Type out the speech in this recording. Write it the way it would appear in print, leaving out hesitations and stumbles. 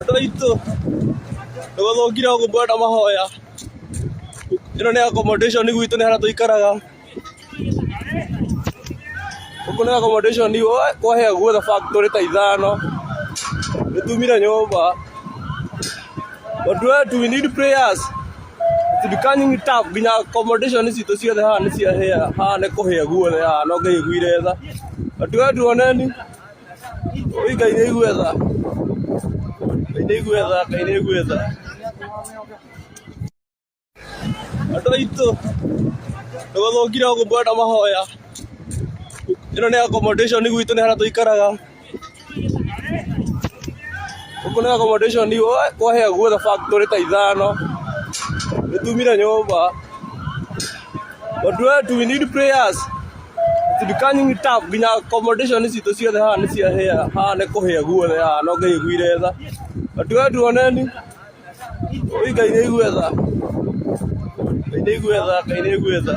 Andũ aitũ nĩ gũthũkire gũkũ mwena mahoya. Ĩno nĩ accommodation gwitũ nĩ harĩa tũikaraga. Gũkũ nĩ accommodation kwahĩa guothe factory ta ithano. Nĩ tumire nyũmba. But we need prayers. It's becoming tough nginya accommodation citũ ciothe haha nĩ ciahĩa. Haha nĩ kũhĩa guothe haha no Ngai aiguire tha. Andũ aya tuoneni. Oi Ngai nĩ aigue tha. Ngai nĩ aigue tha, Ngai nĩ aigue tha. Andũ aitũ nĩ gũthũkire gũkũ mwena mahoya. Ĩno nĩ accommodation gwitũ nĩ harĩa tũikaraga. Gũkũ nĩ accommodation kwahĩa guothe factory ta ithano. Nĩ tumire nyũmba. But we need prayers. It's becoming tough nginya accommodation citũ ciothe haha nĩ ciahĩa. Haha nĩ kũhĩa guothe haha no Ngai aiguire tha. Andũ aya tuoneni. Oi Ngai nĩ aigue tha. Ngai nĩ aigue tha, Ngai nĩ aigue tha.